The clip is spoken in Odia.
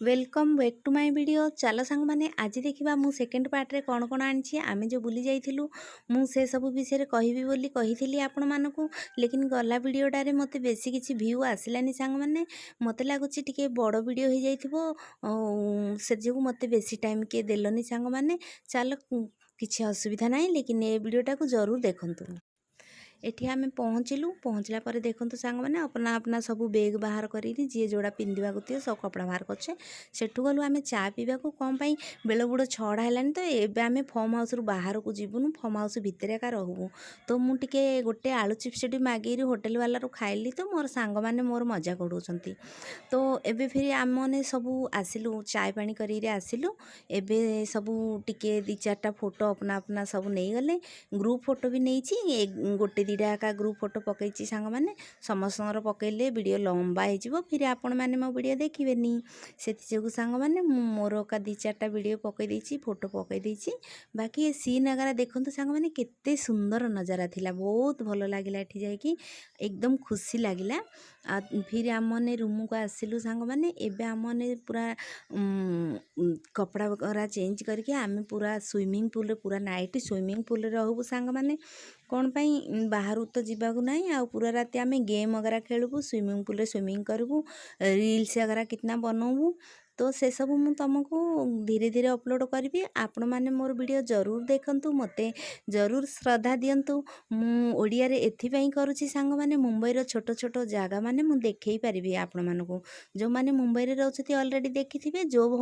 Welcome back to my video. ଚାଲ ସାଙ୍ଗମାନେ, ଆଜି ଦେଖିବା ମୁଁ ସେକେଣ୍ଡ ପାର୍ଟରେ କ'ଣ କ'ଣ ଆଣିଛି। ଆମେ ଯେଉଁ ବୁଲି ଯାଇଥିଲୁ, ମୁଁ ସେସବୁ ବିଷୟରେ କହିବି ବୋଲି କହିଥିଲି ଆପଣମାନଙ୍କୁ। ଲେକିନ୍ ଗଲା ଭିଡ଼ିଓଟାରେ ମୋତେ ବେଶୀ କିଛି ଭ୍ୟୁ ଆସିଲାନି ସାଙ୍ଗମାନେ। ମୋତେ ଲାଗୁଛି ଟିକେ ବଡ଼ ଭିଡ଼ିଓ ହେଇଯାଇଥିବ, ସେ ଯୋଗୁଁ ମୋତେ ବେଶୀ ଟାଇମ୍ କିଏ ଦେଲନି ସାଙ୍ଗମାନେ। ଚାଲ, କିଛି ଅସୁବିଧା ନାହିଁ, ଲେକିନ୍ ଏ ଭିଡ଼ିଓଟାକୁ ଜରୁର ଦେଖନ୍ତୁ। ଏଠି ଆମେ ପହଞ୍ଚିଲୁ। ପହଞ୍ଚିଲା ପରେ ଦେଖନ୍ତୁ ସାଙ୍ଗମାନେ, ଆପନା ଆପନା ସବୁ ବେଗ୍ ବାହାର କରିକି ଯିଏ ଯେଉଁଟା ପିନ୍ଧିବାକୁ ଥିବ ସବୁ କପଡ଼ା ବାହାର କରୁଛେ। ସେଠୁ ଗଲୁ ଆମେ ଚା ପିଇବାକୁ। କ'ଣ ପାଇଁ? ବେଳ ବୁଡ଼ 6ଟା ହେଲାଣି ତ ଏବେ ଆମେ ଫାର୍ମ ହାଉସ୍ରୁ ବାହାରକୁ ଯିବୁନୁ, ଫାର୍ମ ହାଉସ୍ ଭିତରେ ଏକା ରହିବୁ। ତ ମୁଁ ଟିକେ ଗୋଟେ ଆଳୁ ଚିପ୍ସ ସେଠି ମାଗିକି ହୋଟେଲ ବାଲାରୁ ଖାଇଲି, ତ ମୋର ସାଙ୍ଗମାନେ ମୋର ମଜାକ ଉଡ଼ଉଛନ୍ତି। ତ ଏବେ ଫେରି ଆମମାନେ ସବୁ ଆସିଲୁ, ଚାଏ ପାଣି କରିକି ଆସିଲୁ। ଏବେ ସବୁ ଟିକେ ଦୁଇ ଚାରିଟା ଫଟୋ ଆପନା ଆପନା ସବୁ ନେଇଗଲେ। ଗ୍ରୁପ୍ ଫଟୋ ବି ନେଇଛି, ଗୋଟେ ଦୁଇଟା ଏକା ଗ୍ରୁପ୍ ଫଟୋ ପକାଇଛି ସାଙ୍ଗମାନେ। ସମସ୍ତଙ୍କର ପକାଇଲେ ଭିଡ଼ିଓ ଲମ୍ବା ହେଇଯିବ, ଫିର୍ ଆପଣମାନେ ମୋ ଭିଡ଼ିଓ ଦେଖିବେନି। ସେଥିଯୋଗୁଁ ସାଙ୍ଗମାନେ, ମୁଁ ମୋର ଏକା ଦୁଇ ଚାରିଟା ଭିଡ଼ିଓ ପକାଇ ଦେଇଛି, ଫଟୋ ପକାଇ ଦେଇଛି। ବାକି ଏ ସିନ୍ ଆଗାରା ଦେଖନ୍ତୁ ସାଙ୍ଗମାନେ, କେତେ ସୁନ୍ଦର ନଜାରା ଥିଲା। ବହୁତ ଭଲ ଲାଗିଲା, ଏଠି ଯାଇକି ଏକଦମ ଖୁସି ଲାଗିଲା। ଆଉ ଫିର୍ ଆମମାନେ ରୁମକୁ ଆସିଲୁ ସାଙ୍ଗମାନେ। ଏବେ ଆମମାନେ ପୁରା କପଡ଼ା ବଗେରା ଚେଞ୍ଜ କରିକି ଆମେ ପୁରା ସୁଇମିଂ ପୁଲ୍ରେ, ପୁରା ନାଇଟ୍ ସୁଇମିଂ ପୁଲ୍ରେ ରହିବୁ ସାଙ୍ଗମାନେ। କ'ଣ ପାଇଁ? ବାହାରକୁ ତ ଯିବାକୁ ନାହିଁ, ଆଉ ପୁରା ରାତି ଆମେ ଗେମ୍ ବଗେରା ଖେଳିବୁ, ସୁଇମିଂ ପୁଲ୍ରେ ସୁଇମିଂ କରିବୁ, ରିଲ୍ସ ବଗେରା କିତନା ବନଉବୁ। ତ ସେସବୁ ମୁଁ ତୁମକୁ ଧୀରେ ଧୀରେ ଅପଲୋଡ଼ କରିବି। ଆପଣମାନେ ମୋର ଭିଡ଼ିଓ ଜରୁର ଦେଖନ୍ତୁ, ମୋତେ ଜରୁର ଶ୍ରଦ୍ଧା ଦିଅନ୍ତୁ। ମୁଁ ଓଡ଼ିଆରେ ଏଥିପାଇଁ କରୁଛି ସାଙ୍ଗମାନେ, ମୁମ୍ବାଇର ଛୋଟ ଛୋଟ ଜାଗା ମାନେ ମୁଁ ଦେଖେଇ ପାରିବି ଆପଣମାନଙ୍କୁ। ଯେଉଁମାନେ ମୁମ୍ବାଇରେ ରହୁଛନ୍ତି ଅଲରେଡ଼ି ଦେଖିଥିବେ, ଯେଉଁ